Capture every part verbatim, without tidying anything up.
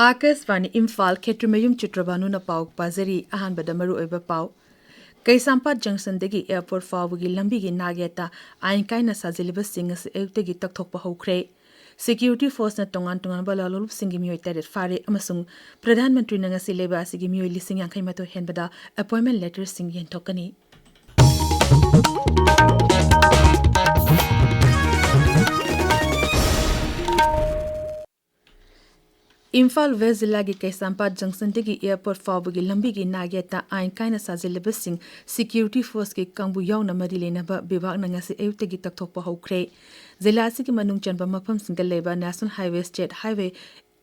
ꯑꯥꯀꯥꯁꯕꯥꯅꯤ ꯏꯝꯐꯥꯜ, ꯈꯦꯇ꯭ꯔꯤꯃꯌꯨꯝ ꯆꯤꯇ꯭ꯔꯕꯥꯅꯨꯅ ꯄꯥꯎ ꯄꯥꯖꯔꯤ꯫ ꯑꯍꯥꯟꯕꯗ ꯃꯔꯨꯑꯣꯏꯕ ꯄꯥꯎ꯫ ꯀꯩꯁꯥꯝꯄꯥꯠ ꯖꯪꯁꯟꯗꯒꯤ ꯑꯦꯌꯔꯄꯣꯔꯠ ꯐꯥꯎꯕꯒꯤ ꯂꯝꯕꯤꯒꯤ ꯅꯥꯛ ꯌꯦꯠꯇ ꯑꯥꯏꯟ ꯀꯥꯏꯅ ꯁꯥꯖꯤꯜꯂꯤꯕꯁꯤꯡ ꯉꯁꯤ ꯑꯌꯨꯛꯇꯒꯤ ꯇꯛꯊꯣꯛꯄ ꯍꯧꯈ꯭ꯔꯦ꯫ ꯁꯦꯀ꯭ꯌꯨꯔꯤꯇꯤ ꯐꯣꯔꯁꯅ ꯇꯣꯉꯥꯟ ꯇꯣꯉꯥꯟꯕ ꯂꯥꯂꯣꯡꯂꯨꯞꯁꯤꯡꯒꯤ ꯃꯤꯑꯣꯏ ꯇꯔꯦꯠ ꯐꯥꯔꯦ ꯑꯃꯁꯨꯡ ꯄ꯭ꯔꯙꯥꯟ ꯃꯟꯇ꯭ꯔꯤꯅ ꯉꯁꯤ ꯂꯩꯕꯥꯛ ꯑꯁꯤꯒꯤ ꯃꯤꯑꯣꯏ ꯂꯤꯁꯤꯡ ꯌꯥꯡꯈꯩ ꯃꯥꯊꯣꯏ ꯍꯦꯟꯕꯗ ꯑꯦꯄꯣꯏꯟꯃꯦꯟ ꯂꯦꯇꯔꯁꯤꯡ ꯌꯦꯟꯊꯣꯛꯀꯅꯤ꯫ ꯏꯝꯐꯥꯜ ꯋꯦꯁ ꯖꯤꯂꯥꯒꯤ ꯀꯩꯁꯥꯝꯄꯥꯠ ꯖꯪꯁꯟꯗꯒꯤ ꯑꯦꯌꯔꯄꯣꯔꯠ ꯐꯥꯎꯕꯒꯤ ꯂꯝꯕꯤꯒꯤ ꯅꯥꯛ ꯌꯦꯠꯇ ꯑꯥꯏꯟ ꯀꯥꯏꯅ ꯁꯥꯖꯤꯜꯂꯤꯕꯁꯤꯡ ꯁꯦꯀ꯭ꯌꯨꯔꯤꯇꯤ ꯐꯣꯔꯁꯀꯤ ꯀꯥꯡꯕꯨ ꯌꯥꯎꯅ ꯃꯔꯤ ꯂꯩꯅꯕ ꯕꯤꯚꯥꯒꯅ ꯉꯁꯤ ꯑꯌꯨꯛꯇꯒꯤ ꯇꯛꯊꯣꯛꯄ ꯍꯧꯈ꯭ꯔꯦ꯫ ꯖꯤꯂꯥ ꯑꯁꯤꯒꯤ ꯃꯅꯨꯡ ꯆꯟꯕ ꯃꯐꯝꯁꯤꯡꯗ ꯂꯩꯕ national highway, state highway,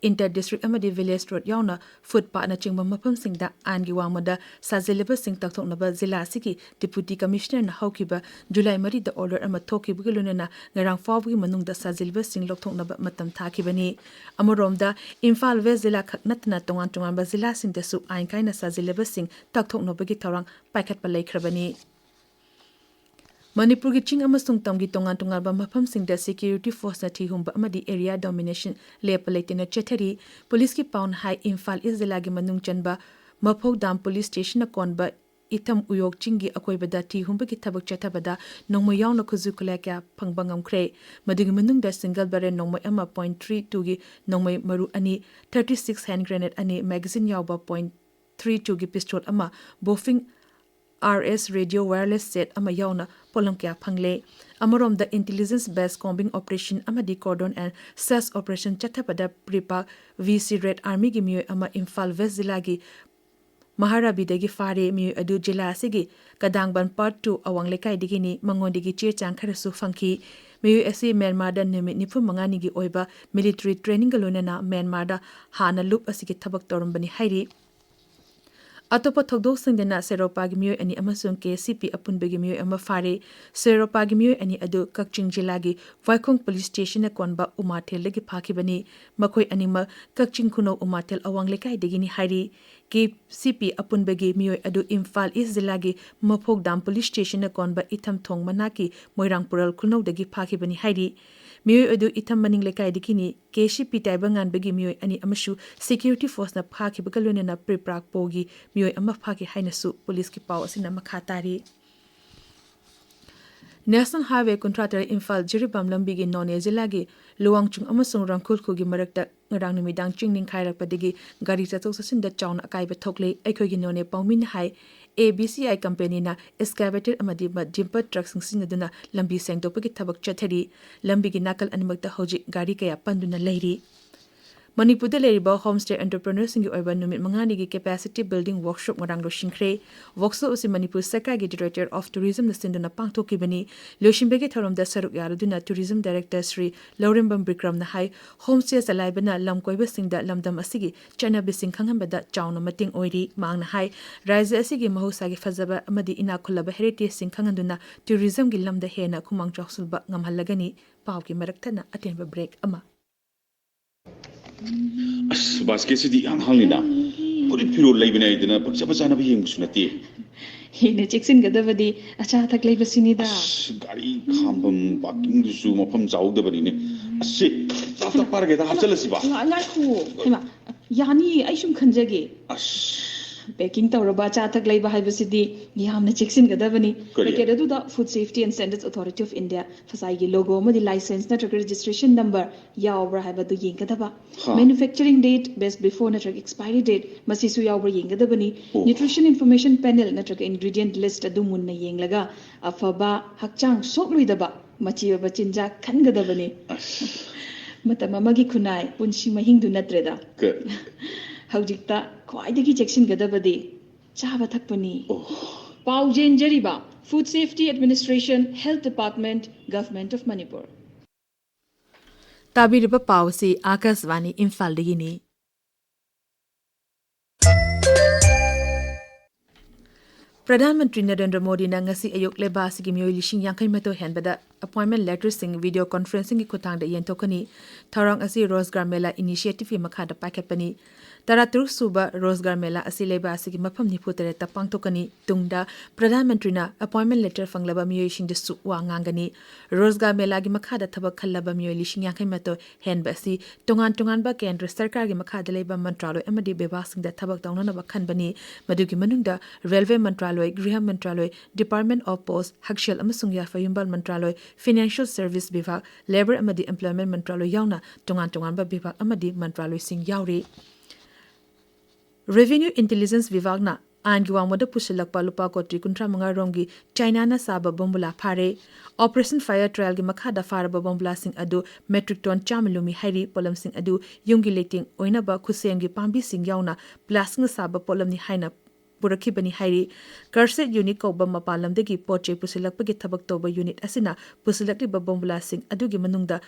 inter district ꯑꯃꯗꯤ ꯚꯤꯂꯦꯖ ꯔꯣꯗ ꯌꯥꯎꯅ ꯐꯨꯠꯄꯥꯠꯅꯆꯤꯡꯕ ꯃꯐꯝꯁꯤꯡꯗ ꯑꯥꯏꯟꯒꯤ ꯋꯥꯡꯃꯗ ꯁꯥꯖꯤꯜꯂꯤꯕꯁꯤꯡ ꯇꯛꯊꯣꯛꯅꯕ ꯖꯤꯂꯥ ꯑꯁꯤꯒꯤ ꯗꯤꯄꯨꯇꯤ ꯀꯃꯤꯁꯅꯔꯅ ꯍꯧꯈꯤꯕ ꯖꯨꯂꯥꯏ ꯃꯔꯤꯗ ꯑꯣꯔꯗꯔ ꯑꯃ ꯊꯣꯛꯈꯤꯕꯒ ꯂꯣꯏꯅꯅ ꯉꯔꯥꯡ ꯐꯥꯎꯕꯒꯤ ꯃꯅꯨꯡꯗ ꯁꯥꯖꯤꯜꯂꯤꯕꯁꯤꯡ ꯂꯧꯊꯣꯛꯅꯕ ꯃꯇꯝ ꯊꯥꯈꯤꯕꯅꯤ꯫ ꯑꯃꯔꯣꯝꯗ, ꯏꯝꯐꯥꯜ ꯋꯦꯁ ꯖꯤꯂꯥ ꯈꯛ ꯅꯠꯇꯅ ꯇꯣꯉꯥꯟ ꯇꯣꯉꯥꯟꯕ ꯖꯤꯂꯥꯁꯤꯡꯗꯁꯨ ꯑꯥꯏꯟ ꯀꯥꯏꯅ ꯁꯥꯖꯤꯜꯂꯤꯕꯁꯤꯡ ꯇꯛꯊꯣꯛꯅꯕꯒꯤ ꯊꯧꯔꯥꯡ ꯄꯥꯏꯈꯠꯄ ꯂꯩꯈ꯭ꯔꯕꯅꯤ꯫ ꯃꯅꯤꯄꯨꯔꯒꯤ ꯆꯤꯡ ꯑꯃꯁꯨꯡ ꯇꯝꯒꯤ ꯇꯣꯉꯥꯟ ꯇꯣꯉꯥꯟꯕ ꯃꯐꯝꯁꯤꯡꯗ ꯁꯦꯀ꯭ꯌꯨꯔꯤꯇꯤ ꯐꯣꯔꯁꯅ ꯊꯤ ꯍꯨꯝꯕ ꯑꯃꯗꯤ ꯑꯦꯔꯤꯌꯥ ꯗꯣꯃꯤꯅꯦꯁꯟ ꯂꯦꯞꯄ ꯂꯩꯇꯅ ꯆꯠꯊꯔꯤ꯫ ꯄꯨꯂꯤꯁꯀꯤ ꯄꯥꯎꯅ ꯍꯥꯏ, ꯏꯝꯐꯥꯜ ꯏꯁ ꯖꯤꯂꯥꯒꯤ ꯃꯅꯨꯡ ꯆꯟꯕ ꯃꯐꯧꯗꯥꯝ ꯄꯨꯂꯤꯁ ꯁ꯭ꯇꯦꯁꯟꯅ ꯀꯣꯟꯕ ꯏꯊꯝ ꯎꯌꯣꯛ ꯆꯤꯡꯒꯤ ꯑꯀꯣꯏꯕꯗ ꯊꯤ ꯍꯨꯝꯕꯒꯤ ꯊꯕꯛ ꯆꯠꯊꯕꯗ ꯅꯣꯡꯃꯩ ꯌꯥꯎꯅ ꯈꯨꯠꯁꯨ ꯈꯨꯠꯂꯥꯏ ꯀꯌꯥ ꯐꯪꯕ ꯉꯝꯈ꯭ꯔꯦ꯫ ꯃꯗꯨꯒꯤ ꯃꯅꯨꯡꯗ ꯁꯤꯡꯒꯜ ꯕꯦꯔꯦꯜ ꯅꯣꯡꯃꯩ ꯑꯃ, ꯄꯣꯏꯟꯠ ꯊ꯭ꯔꯤ ꯇꯨꯒꯤ ꯅꯣꯡꯃꯩ ꯃꯔꯨ ꯑꯅꯤ, ꯊꯥꯔꯇꯤ ꯁꯤꯛꯁ ꯍꯦꯟ ꯒ꯭ꯔꯦꯅꯦꯗ ꯑꯅꯤ, ꯃꯦꯒꯥꯖꯤꯟ ꯌꯥꯎꯕ ꯄꯣꯏꯟꯠ ꯊ꯭ꯔꯤ ꯇꯨꯒꯤ ꯄꯤꯁꯇꯣꯜ ꯑꯃ, ꯕꯣꯐꯤꯡ ꯑꯥꯔ ꯑꯦꯁ ꯔꯦꯗꯤꯑꯣ ꯋꯥꯌꯔꯂꯦꯁ ꯁꯦꯠ ꯑꯃ ꯌꯥꯎꯅ ꯄꯣꯠꯂꯝ ꯀꯌꯥ ꯐꯪꯂꯦ꯫ ꯑꯃꯔꯣꯝꯗ, ꯏꯟꯇꯦꯂꯤꯖꯦꯟꯁ ꯕꯦꯁ ꯀꯣꯝꯕꯤꯡ ꯑꯣꯄꯔꯦꯁꯟ ꯑꯃꯗꯤ ꯀꯣꯔꯗꯣꯟ ꯑꯦꯟ ꯁꯔꯆ ꯑꯣꯄꯔꯦꯁꯟ ꯆꯠꯊꯕꯗ ꯄ꯭ꯔꯤꯄꯥꯛ ꯚꯤ ꯁꯤ ꯔꯦꯗ ꯑꯥꯔꯃꯤꯒꯤ ꯃꯤꯑꯣꯏ ꯑꯃ ꯏꯝꯐꯥꯜ ꯋꯦꯁ ꯖꯤꯂꯥꯒꯤ ꯃꯍꯥꯔꯥꯕꯤꯗꯒꯤ ꯐꯥꯔꯦ꯫ ꯃꯤꯑꯣꯏ ꯑꯗꯨ ꯖꯤꯂꯥ ꯑꯁꯤꯒꯤ ꯀꯗꯥꯡꯕꯟ ꯄꯥꯔꯠ ꯇꯨ ꯑꯋꯥꯡ ꯂꯩꯀꯥꯏꯗꯒꯤꯅꯤ꯫ ꯃꯉꯣꯟꯗꯒꯤ ꯆꯦ ꯆꯥꯡ ꯈꯔꯁꯨ ꯐꯪꯈꯤ꯫ ꯃꯤꯑꯣꯏ ꯑꯁꯤ ꯃ꯭ꯌꯥꯟꯃꯥꯔꯗ ꯅꯨꯃꯤꯠ ꯅꯤꯐꯨ ꯃꯉꯥꯅꯤꯒꯤ ꯑꯣꯏꯕ ꯃꯤꯂꯤꯇꯔꯤ ꯇ꯭ꯔꯦꯅꯤꯡꯒ ꯂꯣꯏꯅꯅ ꯃ꯭ꯌꯥꯟꯃꯥꯔꯗ ꯍꯥꯟꯅ ꯂꯨꯞ ꯑꯁꯤꯒꯤ ꯊꯕꯛ ꯇꯧꯔꯝꯕꯅꯤ ꯍꯥꯏꯔꯤ꯫ ꯑꯇꯣꯞꯄ ꯊꯧꯗꯣꯛꯁꯤꯡꯗꯅ ꯁꯦꯔꯣꯄꯥꯒꯤ ꯃꯤꯑꯣꯏ ꯑꯅꯤ ꯑꯃꯁꯨꯡ ꯀꯦ ꯁꯤ ꯄꯤ ꯑꯄꯨꯟꯕꯒꯤ ꯃꯤꯑꯣꯏ ꯑꯃ ꯐꯥꯔꯦ꯫ ꯁꯦꯔꯣꯄꯥꯒꯤ ꯃꯤꯑꯣꯏ ꯑꯅꯤ ꯑꯗꯨ ꯀꯛꯆꯤꯡ ꯖꯤꯂꯥꯒꯤ ꯋꯥꯏꯈꯣꯡ ꯄꯨꯂꯤꯁ ꯁ꯭ꯇꯦꯁꯟꯅ ꯀꯣꯟꯕ ꯎꯃꯥꯊꯦꯜꯗꯒꯤ ꯐꯥꯈꯤꯕꯅꯤ꯫ ꯃꯈꯣꯏ ꯑꯅꯤꯃꯛ ꯀꯛꯆꯤꯡ ꯈꯨꯅꯧ ꯎꯃꯥꯊꯦꯜ ꯑꯋꯥꯡ ꯂꯩꯀꯥꯏꯗꯒꯤꯅꯤ ꯍꯥꯏꯔꯤ꯫ ꯀꯦ ꯁꯤ ꯄꯤ ꯑꯄꯨꯟꯕꯒꯤ ꯃꯤꯑꯣꯏ ꯑꯗꯨ ꯏꯝꯐꯥꯜ ꯏꯁ ꯖꯤꯂꯥꯒꯤ ꯃꯐꯧꯗꯥꯝ ꯄꯨꯂꯤꯁ ꯁ꯭ꯇꯦꯁꯟꯅ ꯀꯣꯟꯕ ꯏꯊꯝ ꯊꯣꯡ ꯃꯅꯥꯛꯀꯤ ꯃꯣꯏꯔꯥꯡ ꯄꯨꯔꯦꯜ ꯈꯨꯅꯧꯗꯒꯤ ꯐꯥꯈꯤꯕꯅꯤ ꯍꯥꯏꯔꯤ꯫ ꯃꯤꯑꯣꯏ ꯑꯗꯨ ꯏꯊꯝ ꯃꯅꯤꯡ ꯂꯩꯀꯥꯏꯗꯒꯤꯅꯤ꯫ ꯀꯦ ꯁꯤ ꯄꯤ ꯇꯥꯏꯕꯪꯉꯥꯟꯕꯒꯤ ꯃꯤꯑꯣꯏ ꯑꯅꯤ ꯑꯃꯁꯨ ꯁꯦꯀ꯭ꯌꯨꯔꯤꯇꯤ ꯐꯣꯔꯁꯅ ꯐꯥꯈꯤꯕꯒ ꯂꯣꯏꯅꯅ ꯄ꯭ꯔꯤꯄ꯭ꯔꯥꯛꯄꯣꯒꯤ ꯃꯤꯑꯣꯏ ꯑꯃ ꯐꯥꯈꯤ ꯍꯥꯏꯅꯁꯨ ꯄꯨꯂꯤꯁꯀꯤ ꯄꯥꯎ ꯑꯁꯤꯅ ꯃꯈꯥ ꯇꯥꯔꯤ꯫ ꯅꯦꯁꯅꯦꯜ ꯍꯥꯏꯋꯦ ꯀꯨꯟꯊ꯭ꯔꯥ ꯇꯔꯦꯠ ꯏꯝꯐꯥꯜ ꯖꯤꯔꯤꯕꯥꯝ ꯂꯝꯕꯤꯒꯤ ꯅꯣꯅꯦ ꯖꯤꯂꯥꯒꯤ ꯂꯨꯋꯥꯡꯆꯨꯡ ꯑꯃꯁꯨꯡ ꯔꯪꯈꯨꯜ ꯈꯨꯜꯒꯤ ꯃꯔꯛꯇ ꯉꯔꯥꯡ ꯅꯨꯃꯤꯗꯥꯡ ꯆꯤꯡ ꯅꯤꯡꯈꯥꯏꯔꯛꯄꯗꯒꯤ ꯒꯥꯔꯤ ꯆꯠꯊꯣꯛ ꯆꯠꯁꯤꯟꯗ ꯆꯥꯎꯅ ꯑꯀꯥꯏꯕ ꯊꯣꯛꯂꯦ꯫ ꯑꯩꯈꯣꯏꯒꯤ ꯅꯣꯅꯦ ꯄꯥꯎꯃꯤꯅ ꯍꯥꯏ, ꯑꯦ ꯕꯤ ꯁꯤ ꯑꯥꯏ ꯀꯝꯄꯦꯅꯤꯅ ꯑꯦꯛꯁꯀꯥꯚꯦꯇꯔ ꯑꯃꯗꯤ ꯃ-, ꯗꯝꯄꯔ ꯇ꯭ꯔꯛꯁꯤꯡ ꯁꯤꯖꯤꯟꯅꯗꯨꯅ ꯂꯝꯕꯤ ꯁꯦꯡꯗꯣꯛꯄꯒꯤ ꯊꯕꯛ ꯆꯠꯊꯔꯤ꯫ ꯂꯝꯕꯤꯒꯤ ꯅꯥꯀꯜ ꯑꯅꯤꯃꯛꯇ ꯍꯧꯖꯤꯛ ꯒꯥꯔꯤ ꯀꯌꯥ ꯄꯟꯗꯨꯅ ꯂꯩꯔꯤ꯫ ꯃꯅꯤꯄꯨꯔꯗ ꯂꯩꯔꯤꯕ ꯍꯣꯝꯁ꯭ꯇꯦ ꯑꯦꯟꯇꯔꯄ꯭ꯔꯦꯅꯔꯁꯤꯡꯒꯤ ꯑꯣꯏꯕ ꯅꯨꯃꯤꯠ ꯃꯉꯥꯅꯤꯒꯤ ꯀꯦꯄꯥꯁꯤꯇꯤ ꯕꯤꯜꯗꯤꯡ ꯋꯔꯛꯁꯣꯞ ꯉꯔꯥꯡ ꯂꯣꯏꯁꯤꯟꯈ꯭ꯔꯦ꯫ ꯋꯔꯛꯁꯣꯞ ꯑꯁꯤ ꯃꯅꯤꯄꯨꯔ ꯁꯔꯀꯥꯔꯒꯤ Directorate of Tourismꯅ ꯁꯤꯟꯗꯨꯅ ꯄꯥꯡꯊꯣꯛꯈꯤꯕꯅꯤ꯫ ꯂꯣꯏꯁꯤꯟꯕꯒꯤ ꯊꯧꯔꯝꯗ ꯁꯔꯨꯛ ꯌꯥꯔꯗꯨꯅ ꯇꯨꯔꯤꯖꯝ ꯗꯥꯏꯔꯦꯛꯇꯔ ꯁ꯭ꯔꯤ ꯂꯧꯔꯦꯝꯕꯝ ꯕꯤꯀ꯭ꯔꯝꯅ ꯍꯥꯏ, ꯍꯣꯝꯁ꯭ꯇꯦ ꯆꯂꯥꯏꯕꯅ ꯂꯝ ꯀꯣꯏꯕꯁꯤꯡꯗ ꯂꯝꯗꯝ ꯑꯁꯤꯒꯤ ꯆꯠꯅꯕꯤꯁꯤꯡ ꯈꯪꯍꯟꯕꯗ ꯆꯥꯎꯅ ꯃꯇꯦꯡ ꯑꯣꯏꯔꯤ꯫ ꯃꯍꯥꯛꯅ ꯍꯥꯏ, ꯔꯥꯖ꯭ꯌ ꯑꯁꯤꯒꯤ ꯃꯍꯧꯁꯥꯒꯤ ꯐꯖꯕ ꯑꯃꯗꯤ ꯏꯅꯥꯛ ꯈꯨꯜꯂꯕ ꯍꯦꯔꯤꯇꯦꯖꯁꯤꯡ ꯈꯪꯍꯟꯗꯨꯅ ꯇꯨꯔꯤꯖꯝꯒꯤ ꯂꯝꯗ ꯍꯦꯟꯅ ꯈꯨꯃꯥꯡ ꯆꯥꯎꯁꯤꯟꯕ ꯉꯝꯍꯜꯂꯒꯅꯤ꯫ ꯄꯥꯎꯒꯤ ꯃꯔꯛ ꯊꯠꯅ ꯑꯇꯦꯟꯕ ꯕ꯭ꯔꯦꯛ ꯑꯃ꯫ ꯑꯁ, ꯕꯥꯁꯀꯦꯠꯁꯤꯗꯤ ꯏꯍꯥꯡ ꯍꯥꯡꯂꯤꯅ꯫ ꯐꯨꯔꯤꯠ ꯐꯤꯔꯣꯜ ꯂꯩꯕꯅꯦ ꯍꯥꯏꯗꯅ ꯄꯪꯆꯥ ꯄꯪꯆꯥꯅꯕ ꯌꯦꯡꯕꯁꯨ ꯅꯠꯇꯦ꯫ ꯍꯦꯟꯅ ꯆꯦꯛꯁꯤꯟꯒꯗꯕꯗꯤ ꯑꯆꯥ ꯑꯊꯛ ꯂꯩꯕꯁꯤꯅꯤꯗ꯫ ꯑꯁ, ꯒꯥꯔꯤ ꯈꯥꯝꯐꯝ ꯄꯥꯔꯀꯤꯡꯗꯨꯁꯨ ꯃꯐꯝ ꯆꯥꯍꯧꯗꯕꯅꯤꯅꯦ꯫ ꯑꯁꯤ, ꯆꯥ ꯊꯛ ꯄꯥꯔꯒꯦꯗ, ꯍꯥꯞꯆꯜꯂꯁꯤꯕ꯫ ꯉꯥ-, ꯉꯥꯏꯈꯣ꯫ ꯍꯩꯃꯥ, ꯌꯥꯅꯤꯌꯦ, ꯑꯩ ꯁꯨꯝ ꯈꯟꯖꯒꯦ꯫ ꯑꯁ꯫ ꯄꯦꯀꯤꯡ ꯇꯧꯔꯕ ꯑꯆꯥ ꯑꯊꯛ ꯂꯩꯕ ꯍꯥꯏꯕꯁꯤꯗꯤ ꯌꯥꯝꯅ ꯆꯦꯛꯁꯤꯟꯒꯗꯕꯅꯤ꯫ ꯀꯔꯤ? ꯄꯦꯀꯦꯠ ꯑꯗꯨꯗ Food Safety and Standards Authority of India, ꯐꯁꯥꯏꯒꯤ ꯂꯣꯒꯣ ꯑꯃꯗꯤ ꯂꯥꯏꯁꯦꯟꯁ ꯅꯠꯇ꯭ꯔꯒ ꯔꯦꯖꯤꯁꯇ꯭ꯔꯦꯁꯟ ꯅꯝꯕꯔ ꯌꯥꯎꯕ꯭ꯔꯥ ꯍꯥꯏꯕꯗꯨ ꯌꯦꯡꯒꯗꯕ꯫ ꯍꯥ꯫ Manufacturing date, best before ꯅꯠꯇ꯭ꯔꯒ expiry date ꯃꯁꯤꯁꯨ ꯌꯥꯎꯕ꯭ꯔꯥ ꯌꯦꯡꯒꯗꯕꯅꯤ꯫ ꯑꯣ꯫ Nutrition Information Panel ꯅꯠꯇ꯭ꯔꯒ ingredient list ꯑꯗꯨ ꯃꯨꯟꯅ ꯌꯦꯡꯂꯒ ꯑꯐꯕ, ꯍꯛꯆꯥꯡ ꯁꯣꯛꯂꯣꯏꯗꯕ ꯃꯆꯤ ꯑꯣꯏꯕ ꯆꯤꯟꯖꯥꯛ ꯈꯟꯒꯗꯕꯅꯤ꯫ ꯑꯁ꯫ ꯃꯇꯝ ꯑꯃꯒꯤ ꯈꯨꯟꯅꯥꯏ, ꯄꯨꯟꯁꯤ ꯃꯍꯤꯡꯗꯨ ꯅꯠꯇ꯭ꯔꯦꯗ꯫ ꯀ- ꯍꯧꯖꯤꯛꯇ ꯈ꯭ꯋꯥꯏꯗꯒꯤ ꯆꯦꯛꯁꯤꯟꯒꯗꯕꯗꯤ ꯆꯥꯕ ꯊꯛꯄꯅꯤ꯫ ꯑꯣ꯫ ꯄꯥꯎ ꯆꯦꯟꯖꯔꯤꯕ Food Safety Administration, Health Department, Government of Manipur꯫ ꯇꯥꯕꯤꯔꯤꯕ ꯄꯥꯎ ꯑꯁꯤ ꯑꯥꯀꯥꯁꯕꯥꯅꯤ ꯏꯝꯐꯥꯜꯗꯒꯤꯅꯤ꯫ ꯄ꯭ꯔꯙꯥꯟ ꯃꯟꯇ꯭ꯔꯤ ꯅꯔꯦꯟꯗ꯭ꯔ ꯃꯣꯗꯤꯅ ꯉꯁꯤ ꯑꯌꯨꯛ ꯂꯩꯕꯥꯛ ꯑꯁꯤꯒꯤ ꯃꯤꯑꯣꯏ ꯂꯤꯁꯤꯡ ꯌꯥꯡꯈꯩ ꯃꯥꯊꯣꯏ ꯍꯦꯟꯕꯗ appointment letterꯁꯤꯡ video conferencingꯒꯤ ꯈꯨꯠꯊꯥꯡꯗ ꯌꯦꯟꯊꯣꯛꯀꯅꯤ꯫ ꯊꯧꯔꯥꯡ ꯑꯁꯤ ꯔꯣꯖꯒꯥꯔ ꯃꯦꯂꯥ initiativeꯀꯤ ꯃꯈꯥꯗ ꯄꯥꯏꯈꯠꯄꯅꯤ꯫ ꯇꯔꯥꯇꯔꯨꯛ ꯁꯨꯕ ꯔꯣꯖꯒꯥꯔ ꯃꯦꯂꯥ ꯑꯁꯤ ꯂꯩꯕꯥꯛ ꯑꯁꯤꯒꯤ ꯃꯐꯝ ꯅꯤꯐꯨ ꯇꯔꯦꯠꯇ ꯄꯥꯡꯊꯣꯛꯀꯅꯤ꯫ ꯇꯨꯡꯗ ꯄ꯭ꯔꯙꯥꯟ ꯃꯟꯇ꯭ꯔꯤꯅ ꯑꯦꯄꯣꯏꯟꯃꯦꯟ ꯂꯦꯇꯔ ꯐꯪꯂꯕ ꯃꯤꯑꯣꯏꯁꯤꯡꯗꯁꯨ ꯋꯥ ꯉꯥꯡꯒꯅꯤ꯫ ꯔꯣꯖꯒꯥꯔ ꯃꯦꯂꯥꯒꯤ ꯃꯈꯥꯗ ꯊꯕꯛ ꯈꯜꯂꯕ ꯃꯤꯑꯣꯏ ꯂꯤꯁꯤꯡ ꯌꯥꯡꯈꯩ ꯃꯥꯊꯣꯏ ꯍꯦꯟꯕ ꯑꯁꯤ ꯇꯣꯉꯥꯟ ꯇꯣꯉꯥꯟꯕ ꯀꯦꯟꯗ꯭ꯔ ꯁꯔꯀꯥꯔꯒꯤ ꯃꯈꯥꯗ ꯂꯩꯕ ꯃꯟꯇ꯭ꯔꯥꯂꯣꯏ ꯑꯃꯗꯤ ꯕꯤꯚꯥꯒꯁꯤꯡꯗ ꯊꯕꯛ ꯇꯧꯅꯅꯕ ꯈꯟꯕꯅꯤ꯫ ꯃꯗꯨꯒꯤ ꯃꯅꯨꯡꯗ ꯔꯦꯜꯋꯦ ꯃꯟꯇ꯭ꯔꯥꯂꯣꯏ, ꯒ꯭ꯔꯤꯍ ꯃꯟꯇ꯭ꯔꯥꯂꯣꯏ, Department of Post, ꯍꯛꯁꯦꯜ ꯑꯃꯁꯨꯡ ꯌꯥꯏꯐ ꯌꯨꯝꯕꯥꯜ ꯃꯟꯇ꯭ꯔꯥꯂꯣꯏ, Financial Service ꯕꯤꯚꯥꯒ, Labour ꯑꯃꯗꯤ Employment ꯃꯟꯇ꯭ꯔꯥꯂꯣꯏ ꯌꯥꯎꯅ ꯇꯣꯉꯥꯟ ꯇꯣꯉꯥꯟꯕ ꯕꯤꯚꯥꯒ ꯑꯃꯗꯤ ꯃꯟꯇ꯭ꯔꯥꯂꯣꯏꯁꯤꯡ ꯌꯥꯎꯔꯤ꯫ Revenue Intelligence ꯕꯤꯚꯥꯒꯅ ꯑꯥꯏꯟꯒꯤ ꯋꯥꯡꯃꯗ ꯄꯨꯁꯤꯜꯂꯛꯄ ꯂꯨꯄꯥ ꯀꯣꯇꯤ ꯀꯨꯟꯊ꯭ꯔꯥ ꯃꯉꯥ ꯔꯣꯝꯒꯤ ꯆꯥꯏꯅꯥꯅ ꯁꯥꯕ ꯕꯣꯝꯕꯨꯂꯥ ꯐꯥꯔꯦ꯫ Operation Fire Trialꯒꯤ ꯃꯈꯥꯗ ꯐꯥꯔꯕ ꯕꯣꯝꯕꯨꯂꯥꯁꯤꯡ ꯑꯗꯨ metric ton ꯆꯥꯝꯃ ꯂꯨꯝꯃꯤ ꯍꯥꯏꯔꯤ꯫ ꯄꯣꯠꯂꯝꯁꯤꯡ ꯑꯗꯨ ꯌꯨꯝꯒꯤ ꯂꯩꯇꯦꯡ ꯑꯣꯏꯅꯕ ꯈꯨꯠꯁꯦꯝꯒꯤ ꯄꯥꯝꯕꯤꯁꯤꯡ ꯌꯥꯎꯅ plasticꯅ ꯁꯥꯕ ꯄꯣꯠꯂꯝꯅꯤ ꯍꯥꯏꯅ ꯄꯨꯔꯛꯈꯤꯕꯅꯤ ꯍꯥꯏꯔꯤ꯫ Carset unit ꯀꯧꯕ ꯃꯄꯥꯟ ꯂꯝꯗꯒꯤ ꯄꯣꯠ ꯆꯩ ꯄꯨꯁꯤꯜꯂꯛꯄꯒꯤ ꯊꯕꯛ ꯇꯧꯕ unit ꯑꯁꯤꯅ ꯄꯨꯁꯤꯜꯂꯛꯂꯤꯕ ꯕꯣꯝꯕꯨꯂꯥꯁꯤꯡ ꯑꯗꯨꯒꯤ ꯃꯅꯨꯡꯗ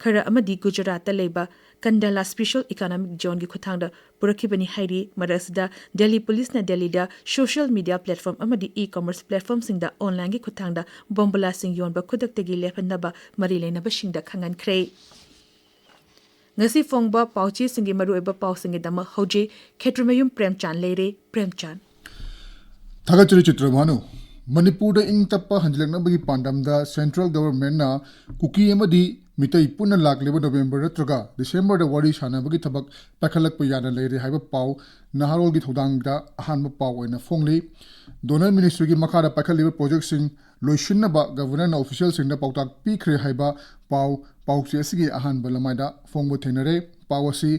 ꯈꯔ ꯑꯃꯗꯤ ꯒꯨꯖꯔꯥꯠꯇ ꯂꯩꯕ ꯀꯟꯗꯂꯥ Special Economic Zoneꯒꯤ ꯈꯨꯠꯊꯥꯡꯗ ꯄꯨꯔꯛꯈꯤꯕꯅꯤ ꯍꯥꯏꯔꯤ꯫ ꯃꯔꯛ ꯑꯁꯤꯗ ꯗꯦꯜꯂꯤ ꯄꯨꯂꯤꯁꯅ ꯗꯦꯜꯂꯤꯗ social media platform ꯑꯃꯗꯤ e-commerce platformꯁꯤꯡꯗ onlineꯒꯤ ꯈꯨꯠꯊꯥꯡꯗ ꯕꯣꯝꯕꯨꯂꯥꯁꯤꯡ ꯌꯣꯟꯕ ꯈꯨꯗꯛꯇꯒꯤ ꯂꯦꯞꯍꯟꯅꯕ ꯃꯔꯤ ꯂꯩꯅꯕꯁꯤꯡꯗ ꯈꯪꯍꯟꯈ꯭ꯔꯦ꯫ ꯉꯁꯤ ꯐꯣꯡꯕ ꯄꯥꯎꯆꯦꯁꯤꯡꯒꯤ ꯃꯔꯨꯑꯣꯏꯕ ꯄꯥꯎꯁꯤꯡꯒꯤꯗꯃꯛ ꯍꯧꯖꯤꯛ ꯈꯦꯇ꯭ꯔꯤꯃꯌꯨꯝ ꯄ꯭ꯔꯦꯝꯆꯥꯟ ꯂꯩꯔꯦ꯫ ꯄ꯭ꯔꯦꯝꯆꯥꯟ꯫ ꯊꯥꯒꯠꯆꯔꯤ ꯆꯤꯇ꯭ꯔꯚꯥꯅꯨ꯫ ꯃꯅꯤꯄꯨꯔꯗ ꯏꯪ ꯇꯞꯄ ꯍꯟꯖꯤꯜꯂꯛꯅꯕꯒꯤ ꯄꯥꯟꯗꯝꯗ central governmentꯅ ꯀꯨꯀꯤ ꯑꯃꯗꯤ ꯃꯤꯇꯩ ꯄꯨꯟꯅ ꯂꯥꯛꯂꯤꯕ November ꯅꯠꯇ꯭ꯔꯒ Decemberꯗ ꯋꯥꯔꯤ ꯁꯥꯟꯅꯕꯒꯤ ꯊꯕꯛ ꯄꯥꯏꯈꯠꯂꯛꯄ ꯌꯥꯅ ꯂꯩꯔꯦ ꯍꯥꯏꯕ ꯄꯥꯎ ꯅꯍꯥꯔꯣꯜꯒꯤ ꯊꯧꯗꯥꯡꯗ ꯑꯍꯥꯟꯕ ꯄꯥꯎ ꯑꯣꯏꯅ ꯐꯣꯡꯂꯤ꯫ Donor Ministryꯒꯤ ꯃꯈꯥꯗ ꯄꯥꯏꯈꯠꯂꯤꯕ projectꯁꯤꯡ ꯂꯣꯏꯁꯤꯟꯅꯕ Governorꯅ officialꯁꯤꯡꯗ ꯄꯥꯎꯇꯥꯛ ꯄꯤꯈ꯭ꯔꯦ ꯍꯥꯏꯕ ꯄꯥꯎ ꯄꯥꯎꯆꯦ ꯑꯁꯤꯒꯤ ꯑꯍꯥꯟꯕ ꯂꯃꯥꯏꯗ ꯐꯣꯡꯕ ꯊꯦꯡꯅꯔꯦ꯫ ꯄꯥꯎ ꯑꯁꯤ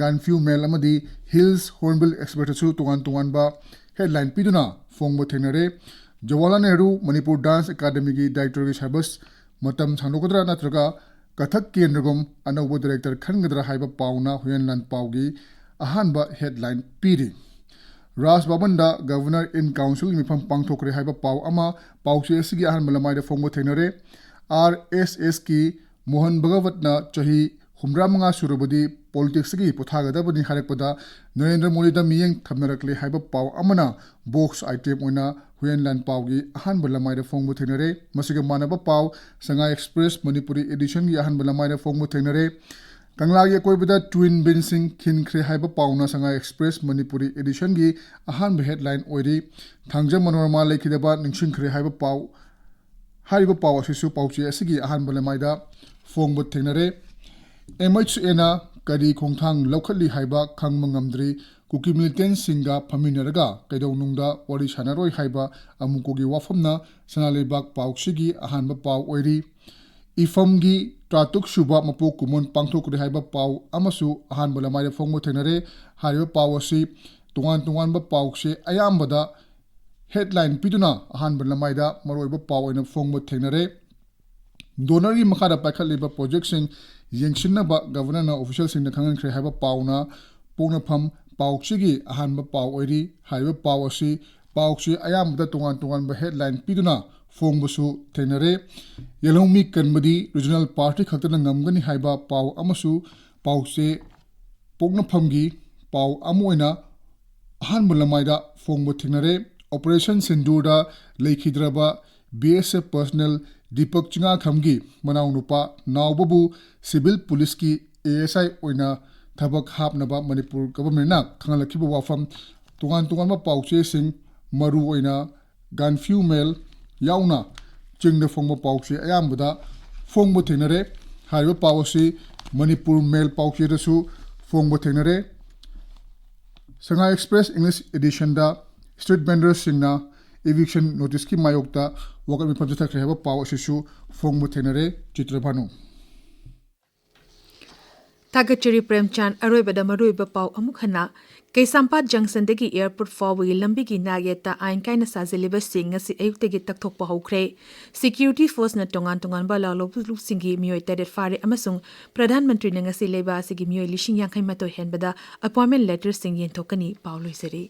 Gaanphiu Mail ꯑꯃꯗꯤ Hills Hornbill Expressꯇꯁꯨ ꯇꯣꯉꯥꯟ ꯇꯣꯉꯥꯟꯕ headline ꯄꯤꯗꯨꯅ ꯐꯣꯡꯕ ꯊꯦꯡꯅꯔꯦ꯫ ꯖꯋꯥꯍꯔꯂꯥꯜ ꯅꯦꯍꯔꯨ ꯃꯅꯤꯄꯨꯔ Dance Academyꯒꯤ directorꯒꯤ syllabus ꯃꯇꯝ ꯁꯥꯡꯗꯣꯛꯀꯗ꯭ꯔꯥ ꯅꯠꯇ꯭ꯔꯒ ꯀꯊꯛ ꯀꯦꯟꯗ꯭ꯔꯒꯨꯝ ꯑꯅꯧꯕ director ꯈꯟꯒꯗ꯭ꯔꯥ ꯍꯥꯏꯕ ꯄꯥꯎꯅ ꯍꯨꯌꯦꯟ ꯂꯥꯟꯄꯥꯎꯒꯤ ꯑꯍꯥꯟꯕ headline ꯄꯤꯔꯤ꯫ ꯔꯥꯖ ꯚꯕꯟꯗ Governor in Councilꯒꯤ ꯃꯤꯐꯝ ꯄꯥꯡꯊꯣꯛꯈ꯭ꯔꯦ ꯍꯥꯏꯕ ꯄꯥꯎ ꯑꯃ ꯄꯥꯎꯆꯦ ꯑꯁꯤꯒꯤ ꯑꯍꯥꯟꯕ ꯂꯃꯥꯏꯗ ꯐꯣꯡꯕ ꯊꯦꯡꯅꯔꯦ꯫ RSSꯀꯤ ꯃꯣꯍꯟ ꯚꯒꯋꯠꯅ ꯆꯍꯤ ꯍꯨꯝꯗ꯭ꯔꯥ ꯃꯉꯥ ꯁꯨꯔꯕꯗꯤ politicsꯇꯒꯤ ꯄꯣꯊꯥꯒꯗꯕꯅꯤ ꯍꯥꯏꯔꯛꯄꯗ ꯅꯔꯦꯟꯗ꯭ꯔ ꯃꯣꯗꯤꯗ ꯃꯤꯠꯌꯦꯡ ꯊꯝꯅꯔꯛꯂꯦ ꯍꯥꯏꯕ ꯄꯥꯎ ꯑꯃꯅ box item ꯑꯣꯏꯅ ꯍꯨꯌꯦꯟ ꯂꯥꯟꯄꯥꯎꯒꯤ ꯑꯍꯥꯟꯕ ꯂꯃꯥꯏꯗ ꯐꯣꯡꯕ ꯊꯦꯡꯅꯔꯦ꯫ ꯃꯁꯤꯒ ꯃꯥꯟꯅꯕ ꯄꯥꯎ Sangai Express Manipuri editionꯒꯤ ꯑꯍꯥꯟꯕ ꯂꯃꯥꯏꯗ ꯐꯣꯡꯕ ꯊꯦꯡꯅꯔꯦ꯫ ꯀꯪꯂꯥꯒꯤ ꯑꯀꯣꯏꯕꯗ twin ꯕꯤꯟꯁꯤꯡ ꯈꯤꯟꯈ꯭ꯔꯦ ꯍꯥꯏꯕ ꯄꯥꯎꯅ ꯁꯉꯥꯏ ꯑꯦꯛꯁꯄ꯭ꯔꯦꯁ ꯃꯅꯤꯄꯨꯔꯤ ꯑꯦꯗꯤꯁꯟꯒꯤ ꯑꯍꯥꯟꯕ ꯍꯦꯗꯂꯥꯏꯟ ꯑꯣꯏꯔꯤ꯫ ꯊꯥꯡꯖ ꯃꯅꯣꯔꯃꯥ ꯂꯩꯈꯤꯗꯕ ꯅꯤꯡꯁꯤꯡꯈ꯭ꯔꯦ ꯍꯥꯏꯕ ꯄꯥꯎ, ꯍꯥꯏꯔꯤꯕ ꯄꯥꯎ ꯑꯁꯤꯁꯨ ꯄꯥꯎꯆꯦ ꯑꯁꯤꯒꯤ ꯑꯍꯥꯟꯕ ꯂꯃꯥꯏꯗ ꯐꯣꯡꯕ ꯊꯦꯡꯅꯔꯦ꯫ ꯑꯦꯝ ꯑꯩꯆ ꯑꯦꯅ ꯀꯔꯤ ꯈꯣꯡꯊꯥꯡ ꯂꯧꯈꯠꯂꯤ ꯍꯥꯏꯕ ꯈꯪꯕ ꯉꯝꯗ꯭ꯔꯤ꯫ ꯀꯨꯀꯤ ꯃꯤꯂꯤꯇꯦꯟꯁꯤꯡꯒ ꯐꯝꯃꯤꯟꯅꯔꯒ ꯀꯩꯗꯧꯅꯨꯡꯗ ꯋꯥꯔꯤ ꯁꯥꯟꯅꯔꯣꯏ ꯍꯥꯏꯕ ꯑꯃꯨꯀꯣꯒꯤ ꯋꯥꯐꯝꯅ ꯁꯅꯥ ꯂꯩꯕꯥꯛ ꯄꯥꯎꯆꯦꯒꯤ ꯑꯍꯥꯟꯕ ꯄꯥꯎ ꯑꯣꯏꯔꯤ꯫ ꯏꯐꯝꯒꯤ ꯇꯔꯥꯇꯔꯨꯛ ꯁꯨꯕ ꯃꯄꯣꯛ ꯀꯨꯝꯑꯣꯟ ꯄꯥꯡꯊꯣꯛꯈ꯭ꯔꯦ ꯍꯥꯏꯕ ꯄꯥꯎ ꯑꯃꯁꯨ ꯑꯍꯥꯟꯕ ꯂꯃꯥꯏꯗ ꯐꯣꯡꯕ ꯊꯦꯡꯅꯔꯦ꯫ ꯍꯥꯏꯔꯤꯕ ꯄꯥꯎ ꯑꯁꯤ ꯇꯣꯉꯥꯟ ꯇꯣꯉꯥꯟꯕ ꯄꯥꯎꯆꯦ ꯑꯌꯥꯝꯕꯗ ꯍꯦꯗꯂꯥꯏꯟ ꯄꯤꯗꯨꯅ ꯑꯍꯥꯟꯕ ꯂꯃꯥꯏꯗ ꯃꯔꯨꯑꯣꯏꯕ ꯄꯥꯎ ꯑꯣꯏꯅ ꯐꯣꯡꯕ ꯊꯦꯡꯅꯔꯦ꯫ ꯗꯣꯅꯔꯒꯤ ꯃꯈꯥꯗ ꯄꯥꯏꯈꯠꯂꯤꯕ ꯄ꯭ꯔꯣꯖꯦꯛꯁꯤꯡ ꯌꯦꯡꯁꯤꯟꯅꯕ ꯒꯕꯔꯅꯔꯅ ꯑꯣꯐꯤꯁꯤꯌꯦꯜꯁꯤꯡꯗ ꯈꯪꯍꯟꯈ꯭ꯔꯦ ꯍꯥꯏꯕ ꯄꯥꯎꯅ ꯄꯣꯛꯅꯐꯝ ꯄꯥꯎꯆꯦꯒꯤ ꯑꯍꯥꯟꯕ ꯄꯥꯎ ꯑꯣꯏꯔꯤ꯫ ꯍꯥꯏꯔꯤꯕ ꯄꯥꯎ ꯑꯁꯤ ꯄꯥꯎꯆꯦ ꯑꯌꯥꯝꯕꯗ ꯇꯣꯉꯥꯟ ꯇꯣꯉꯥꯟꯕ ꯍꯦꯗꯂꯥꯏꯟ ꯄꯤꯗꯨꯅ ꯐꯣꯡꯕꯁꯨ ꯊꯦꯡꯅꯔꯦ꯫ ꯌꯦꯜꯍꯧꯃꯤ ꯀꯟꯕꯗꯤ ꯔꯤꯖꯅꯦꯜ ꯄꯥꯔꯇꯤ ꯈꯛꯇꯅ ꯉꯝꯒꯅꯤ ꯍꯥꯏꯕ ꯄꯥꯎ ꯑꯃꯁꯨ ꯄꯥꯎꯆꯦ ꯄꯣꯛꯅꯐꯝꯒꯤ ꯄꯥꯎ ꯑꯃ ꯑꯣꯏꯅ ꯑꯍꯥꯟꯕ ꯂꯃꯥꯏꯗ ꯐꯣꯡꯕ ꯊꯦꯡꯅꯔꯦ꯫ ꯑꯣꯄꯔꯦꯁꯟ ꯁꯤꯟꯗꯨꯔꯗ ꯂꯩꯈꯤꯗ꯭ꯔꯕ ꯕꯤ ꯑꯦꯁ ꯑꯦꯐ ꯄꯔꯁꯅꯦꯜ ꯗꯤꯄꯛ ꯆꯤꯉꯥꯈꯝꯒꯤ ꯃꯅꯥꯎꯅꯨꯄꯥ ꯅꯥꯎꯕꯕꯨ ꯁꯤꯚꯤꯜ ꯄꯨꯂꯤꯁꯀꯤ ꯑꯦ ꯑꯦꯁ ꯑꯥꯏ ꯑꯣꯏꯅ ꯊꯕꯛ ꯍꯥꯞꯅꯕ ꯃꯅꯤꯄꯨꯔ ꯒꯚꯔꯟꯃꯦꯟꯠꯅ ꯈꯪꯍꯜꯂꯛꯈꯤꯕ ꯋꯥꯐꯝ ꯇꯣꯉꯥꯟ ꯇꯣꯉꯥꯟꯕ ꯄꯥꯎꯆꯦꯁꯤꯡ, ꯃꯔꯨꯑꯣꯏꯅ ꯒꯥꯟꯐ꯭ꯌꯨ ꯃꯦꯜ ꯌꯥꯎꯅ ꯆꯤꯡꯗ ꯐꯣꯡꯕ ꯄꯥꯎꯆꯦ ꯑꯌꯥꯝꯕꯗ ꯐꯣꯡꯕ ꯊꯦꯡꯅꯔꯦ꯫ ꯍꯥꯏꯔꯤꯕ ꯄꯥꯎ ꯑꯁꯤ ꯃꯅꯤꯄꯨꯔ ꯃꯦꯜ ꯄꯥꯎꯆꯦꯗꯁꯨ ꯐꯣꯡꯕ ꯊꯦꯡꯅꯔꯦ꯫ ꯁꯉꯥꯏ ꯑꯦꯛꯁꯄ꯭ꯔꯦꯁ ꯏꯪꯂꯤꯁ ꯑꯦꯗꯤꯁꯟꯗ ꯁ꯭ꯇ꯭ꯔꯤꯠ ꯚꯦꯟꯗꯔꯁꯤꯡꯅ ꯏꯚꯤꯛꯁꯟ ꯅꯣꯇꯤꯁꯀꯤ ꯃꯥꯌꯣꯛꯇ ꯋꯥꯀꯠ ꯃꯤꯐꯝ ꯆꯠꯊꯈ꯭ꯔꯦ ꯍꯥꯏꯕ ꯄꯥꯎ ꯑꯁꯤꯁꯨ ꯐꯣꯡꯕ ꯊꯦꯡꯅꯔꯦ꯫ ꯆꯤꯇ꯭ꯔꯚꯥꯅꯨ꯫ ꯊꯥꯒꯠꯆꯔꯤ ꯄ꯭ꯔꯦꯝꯆꯥꯟ꯫ ꯑꯔꯣꯏꯕꯗ ꯃꯔꯨꯑꯣꯏꯕ ꯄꯥꯎ ꯑꯃꯨꯛ ꯍꯟꯅ꯫ ꯀꯩꯁꯥꯝꯄꯥꯠ ꯖꯪꯁꯟꯗꯒꯤ ꯑꯦꯌꯔꯄꯣꯔꯠ ꯐꯥꯎꯕꯒꯤ ꯂꯝꯕꯤꯒꯤ ꯅꯥꯛꯌꯦꯠꯇ ꯑꯥꯏꯟ ꯀꯥꯏꯅ ꯁꯥꯖꯤꯜꯂꯤꯕꯁꯤꯡ ꯉꯁꯤ ꯑꯌꯨꯛꯇꯒꯤ ꯇꯛꯊꯣꯛꯄ ꯍꯧꯈ꯭ꯔꯦ꯫ ꯁꯦꯀ꯭ꯌꯨꯔꯤꯇꯤ ꯐꯣꯔꯁꯅ ꯇꯣꯉꯥꯟ ꯇꯣꯉꯥꯟꯕ ꯂꯥꯜꯂꯧꯕꯁꯤꯡꯒꯤ ꯃꯤꯑꯣꯏ ꯇꯔꯦꯠ ꯐꯥꯔꯦ ꯑꯃꯁꯨꯡ ꯄ꯭ꯔꯙꯥꯟ ꯃꯟꯇ꯭ꯔꯤꯅ ꯉꯁꯤ ꯂꯩꯕꯥꯛ ꯑꯁꯤꯒꯤ ꯃꯤꯑꯣꯏ ꯂꯤꯁꯤꯡ ꯌꯥꯡꯈꯩ ꯃꯥꯊꯣꯏ ꯍꯦꯟꯕꯗ ꯑꯦꯄꯣꯏꯟꯃꯦꯟꯠ ꯂꯦꯇꯔꯁꯤꯡ ꯌꯦꯟꯊꯣꯛꯀꯅꯤ꯫ ꯄꯥꯎ ꯂꯣꯏꯖꯔꯦ꯫